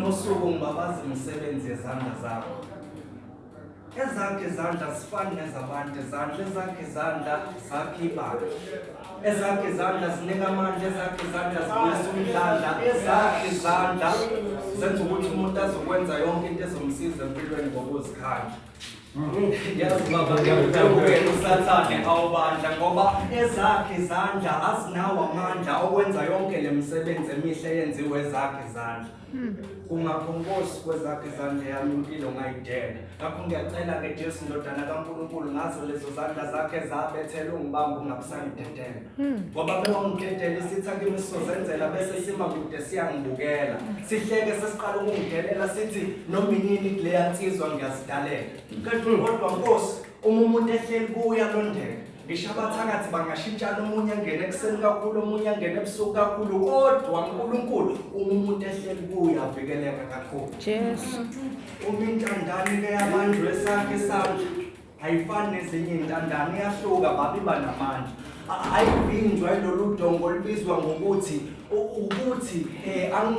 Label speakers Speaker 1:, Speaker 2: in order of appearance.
Speaker 1: usuku ngibabaza imisebenzi yezandla zakho. Ezakhe izandla zifani nezabantu izandla, ezakhe izandla zakhe ibandla. Ezakhe izandla zinika amandla, ezakhe izandla zibuyisa umdlandla, ezakhe izandla zenza ukuthi umuntu azokwenza yonke into ezomsiza empilweni ngokuzikhandla. Yazi baba ngiyakudabukela usathane awubandla ngoba ezakhe izandla azinawo amandla okwenza yonke le misebenzi emihle eyenziwe ezakhe izandla. Kungakho Nkosi kwezakhe izandla yami impilo ngayidela. Ngakho ngiyacela-ke Jesu ndodana kaNkulunkulu ngazo lezo zandla zakhe zabethela ungibamba ungabusangidedela. Ngoba bewangidedela isitha kimi sizozenzela bese sima kude siyangibukela. Sihleke sesiqala ukungidelela sithi noma inini kuleya nsizwa ngiyazidalela. Kanti kodwa Nkosi uma umuntu ehleli kuya londeka. Ngisho abathakathi bangashintshana omunye angene ekuseni kakhulu omunye angene ebusuku kakhulu kodwa uNkulunkulu uma umuntu ehleli kuye avikeleka kakhulu.
Speaker 2: Jesu.
Speaker 1: Uma intandane ke yabanjwe esakhe isandla ayifani nezinye iy'ntandane iyahluka baba iba namandla. Ayivinjwa ilolu dongo olubizwa ngokuthi ukuthi um.